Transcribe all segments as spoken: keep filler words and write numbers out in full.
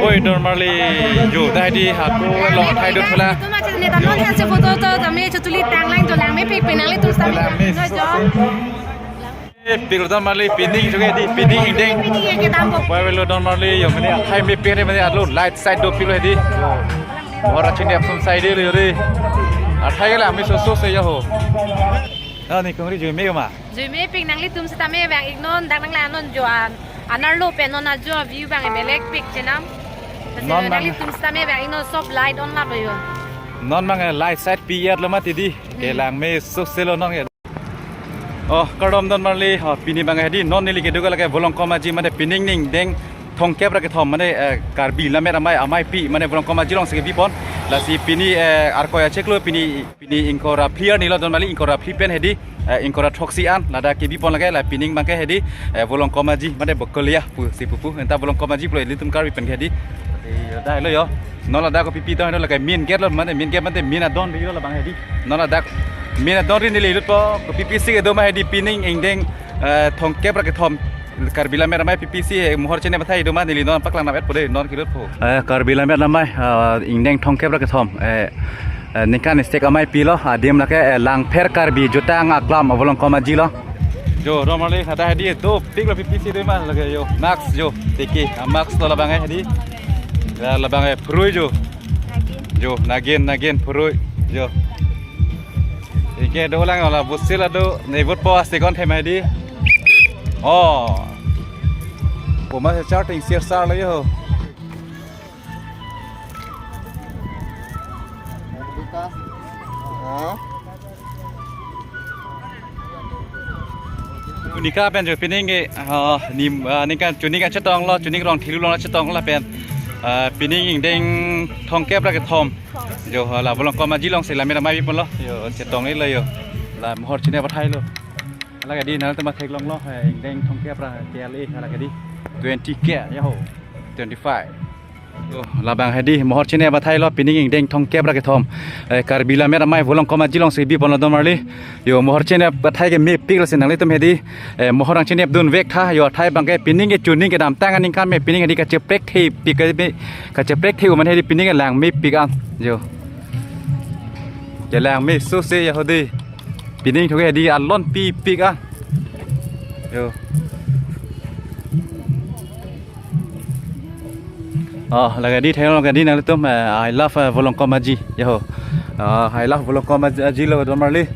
Oi, don marli, jo, dah di hako long thai dut pula. Itu macam ni, tanon hasil foto tu, kami cetuli tanglang jo, langmepik, pinangli terus kami. Langme. No, jo. Eh, pik lo don marli, pining juga di, pining ingdeng. Pining ya kita ambil. Bai velo don marli, yo, mane athai mepik ni, mane alo light side dopik lo di. Ora chini apsum side lo di. Athai la, mi so so se ya ho. Ah, ni kongri juime ma. Juimepik, nanglitum sitame bang ik non, dak nanglang non jo an. Anerlo pen non ajo view bang belekpik chenam. Non bang. Nanglitum sitame bang ik non, sob light on lap lo yo. Non bang light side pi yat lo mati di. Hmm. Ke langme so se lo non ya. Oh, kardom don marli, oh, pini bang hedi, non neli kedo lake Volongkom Aji mane pining ingdeng thomkep ra kethom mane, eh, Karbi Lammet Amei, ameipi mane Volongkom Aji alongsi kebipon. Lasi pini, eh, Arkoi achiklo pini, pini ingkoi ra phli arni lo don marli, ingkoi ra phli pen hedi, eh, ingkoi ra throksi an, ladak kebipon lake, la pining bangke hedi, eh, Volongkom Aji mane Bokolia pusi pupo, enta Volongkom Aji pulo ilitum Karbi pen hedi. Eh, dah lo yo. Non ladak kopipi do heno lake main gate lo mane main gate mane main adon ri lo labang hedi. Non ladak main adon ri neli lutpo kopipi si kedo ma hedi pining ingdeng, eh, thomkep ra kethom Karbi Lammet Amei pipi si, eh, mohor chene bathai do ma neli non paklang nap et po de non kelutpo. Eh, Karbi Lammet Amei, eh, ingdeng thomkep ra kethom. Eh, eh, ningkan stek ameipi lo, adim lake, eh, Langpher Karbi Jutang Aklam Volongkom Aji lo. Jo, don marli, ada hedi dopik lo pipi si de ma lake yo. Mask jo, teke, ah, mask lo labang hedi. Ya, labang eh, phrui jo. Jo, nagin, nagin, phrui jo. Ike dolang la busil ado, ne vote po asti kon thema hedi. Oh. Puma se charting sir sar lo yo. Kunika pen jo pining ke, ah, nim, ah, ningkan chuning kachetong lo, chuning rong thilu long chetong lapen, ah, pining ingdeng thomkep ra kethom. Jo, ah, la Volongkom Aji alongsi Lammet Amei bipon lo. Yo, chetong lo yo. La mohor chene bathai lo. Lake di nangtum theklong lo, eh, ingdeng thomkep ra K L A lake di. Twenty K, ya ho. Twenty-five. Oh, labang hedi, mohor chene bathai lo, pining ingdeng thomkep ra kethom. Eh, Karbi Lammet Amei Volongkom Aji alongsi bipon lo don marli. Yo, mohor chene bathai ke mepik lo si nanglitum hedi. Eh, mohor ang chene dunvek tha, yo athai bangke pining ke chuning kedamtang aningkan me pining hedi kacheprek thepik ke me, kacheprek the uman hedi pining ke langmepik an. Yo. Ke langme so se ya hodi. Pining thuke hedi alon pipik an. Yo. Oh, lake di thengno lake di nanglitum, eh, I love, eh, Volongkom Aji. Yo. Ah, I love Volongkom Aji, Aji lo don marli.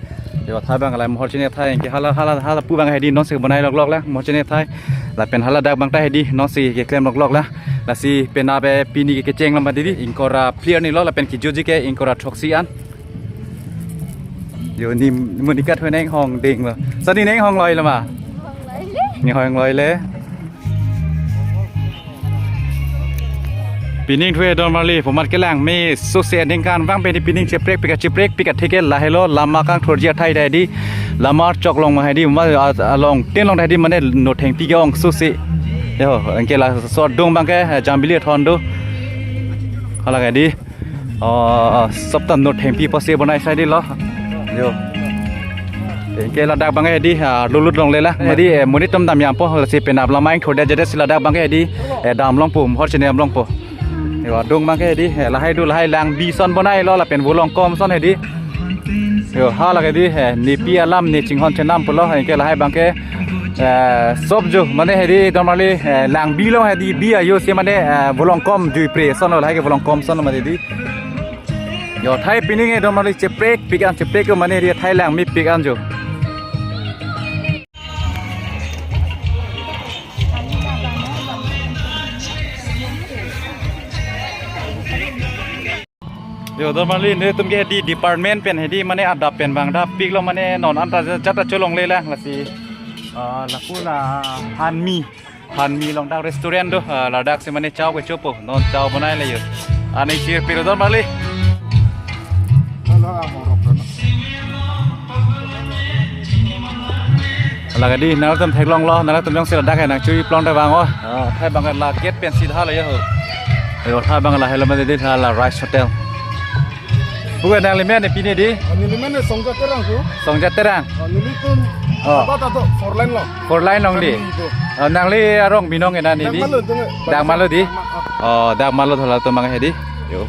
Yo, athai bang la mohor chene athai ke hala, hala, hala pu bang hedi nonsi bonai lok lok la, mohor chene athai. Lapen hala dak bang ta hedi nonsi keklem lok lok la. Lasi penap pini ke kecheng lo mati di, ingkoi ra phli arni lo, lapen kejoji ke ingkoi ra throksi an. Yo, ni Monica thu neng hong ding lo. Sani neng hong loi lo ma? Ni hong loi le. Pining thu don marli, pomat kelang me so se ningkan vang pe di pining cheprek pika cheprek pika theke lahelo lama kangthurji athai dai di. Lama chok long ma hai di ma a-, along tin long dai di mane no thengpi ke ong so se. Yo, anke laso adung bangke, eh, Jambili thon do. Hala ke di. Oh, sopta no thengpi pasi bonai sai di lo. Yo. Anke ladak bangke di, ah, lulut longle la. Di, eh, monit atum damjangpo, lasi penap lamai thode jade si ladak bangke di, eh, dam longpo, mohor chene dam longpo. Yo, adung bangke di, eh, lahai do lahai langbi son bonai lo, lapen Volongkom son hedi. Yo, hala ke di, eh, nepi alam ne chinghon chenam pulo, anke lahai bangke, eh, sob jo, mane hedi don marli, eh, langbi lo hedi bi ajo si mane, eh, Volongkom juipre son lo lahai ke Volongkom son mane di. Yo, athai pining ke don marli cheprek pik an cheprek ke mane di athai langmepik an jo. Yo, don marli netum ke di department pen hedi mane adap pen bang dap pik lo mane non anta jat ta cholongle lang lasi, ah, lapu la Hanmi, Hanmi along dak restaurant do, ah, ladak si mane chow ke chopo, non chow bonai le yo. Ani chir pik lo don marli. Hala ke di, nangtum theklong lo, nangtum jongsi ladak ke nangchui plong ta bang o. Oh, athai bang la gate pen sitha lo yo. Yo, athai bang lahelo mane di la Rice Hotel. Bukan nang limen ne pini di? Oh, nelimen ne Songja Terang ko. Songja Terang. Oh, nelitum Oh. Apa tato four lane lo. Four lane long di. Kami itu. Oh, nangli arong binong ena ni di. Dangmalo itu nge. Dangmalo di. Dangma-, oh. Oh, dangmalo thola to mang hedi. Yo.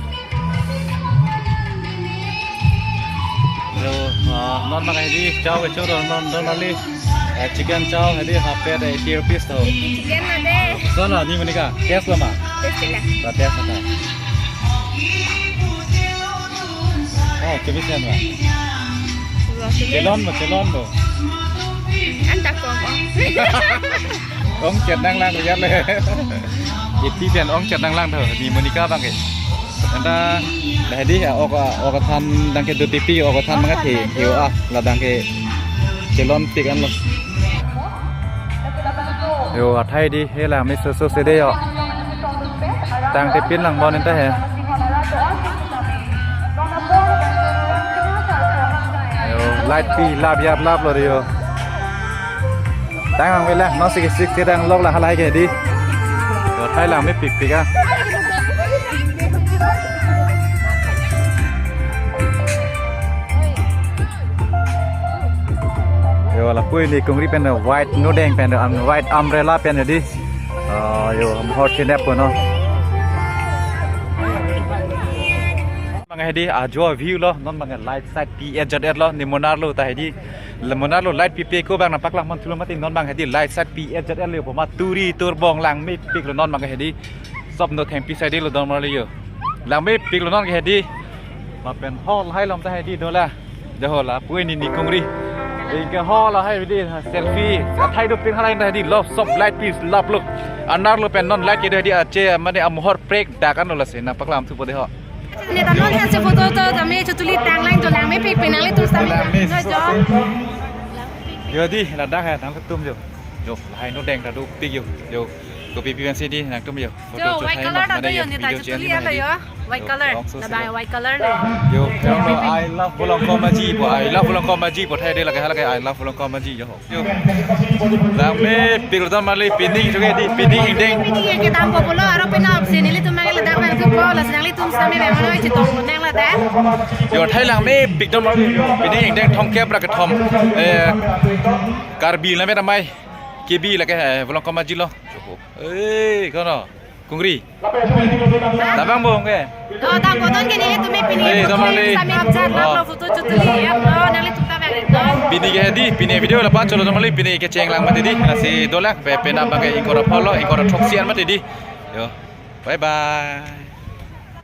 Yo, ah, non mang hedi chow kecho do non don ali. Eh, chicken chow hedi half plate eighty rupees to. Chicken na de. So na ni Monica. Test lo ma. Test la. Ba test na. Oh, kebis kan ba. Wah, kebis. Chelon mo, chelon mo. Anta kong, oh. Ongchet nanglang ya le. Iti pen ongchet nanglang to, ni Monica abang ke. Anta, dah di, ah, ok, ah, ok than dang ke duty pi, ok than mang ke, yo, ah, la dang ke chelon tik an lo. Yo, athai di, he la, mi so so se de yo. Tangte pin lang bon anta he. Yo, light pi lap yap lap lo yo. Tang lang vela, non si kesik si dang lok la halai ke di. Yo, athai lang mepik pik ah. Yo, lapu ini kungri pen white nodeng pen, um, white umbrella pen di. Ah, yo, ham hot chinep po non. Mang hedi ajo view lo, non mang light side P H Z L lo, ni Munnar lo ta hedi. Le Munnar lo light pipe ko bang nangpaklang mon thulo mati non mang hedi light side P H Z L lo, poma turi turbong lang mepik lo non mang hedi. Sop no thengpi side lo don mar lo yo. Lang mepik lo non ke hedi. Lapen hall hai lom ta hedi dola. Dah hall lapu ini ni kungri. Ingke hall hai di selfie. Athai dopik halai ta hedi. Love shop light piece love look. Anar lo pen non light ke hedi ache mane amohor prek dak an lo lasi nangpaklang thupo de ho. Ne ta non ha se photo to tame chotuli tanglang to lang mepik pen nanglitum sami. No jo. Yo di, ladak hai nangtum yo. Yo, lahai nodeng ta dopik yo. Yo, kopi pi pensi di nangtum yo. Photo jo, chot white hai color ma ta mane do yo, yo, ne ta video chot chotuli ni ya ma to di. Yo. White color. Yo, so ta si ba lo. White color le. Yo, yo, no, I love Volongkom Aji po, I love Volongkom Aji po, thai de lake halake I love Volongkom Aji yo. Yo. Lang mepik lo don mar lo pini juga di, pini ingdeng. Pini ke kedam po pulo, aro pina opsi nelitum mang ladak nangthupo, lasi nanglitum sami memang chetong nang ladak. Yo, athai lang mepik don mar lo pini ingdeng thomkep ra kethom. Eh, Karbi la me ramai. K B lake, eh, Volongkom Aji lo. Eh, kono? Kungri. Labang bong ke? Oh, tang koton ke nelitum pini. Eh, don mar lo. Sami abjad lo, oh, photo chotuli ya lo, nanglitum ta bang to. Pini ke di, pini video la pacholo don mar lo, pini kecheng lang mati di. Lasi dolang, pe, penap abang ke ingkoi ra pho lo, ingkoi ra throksi an mati di. Yo. Bye bye.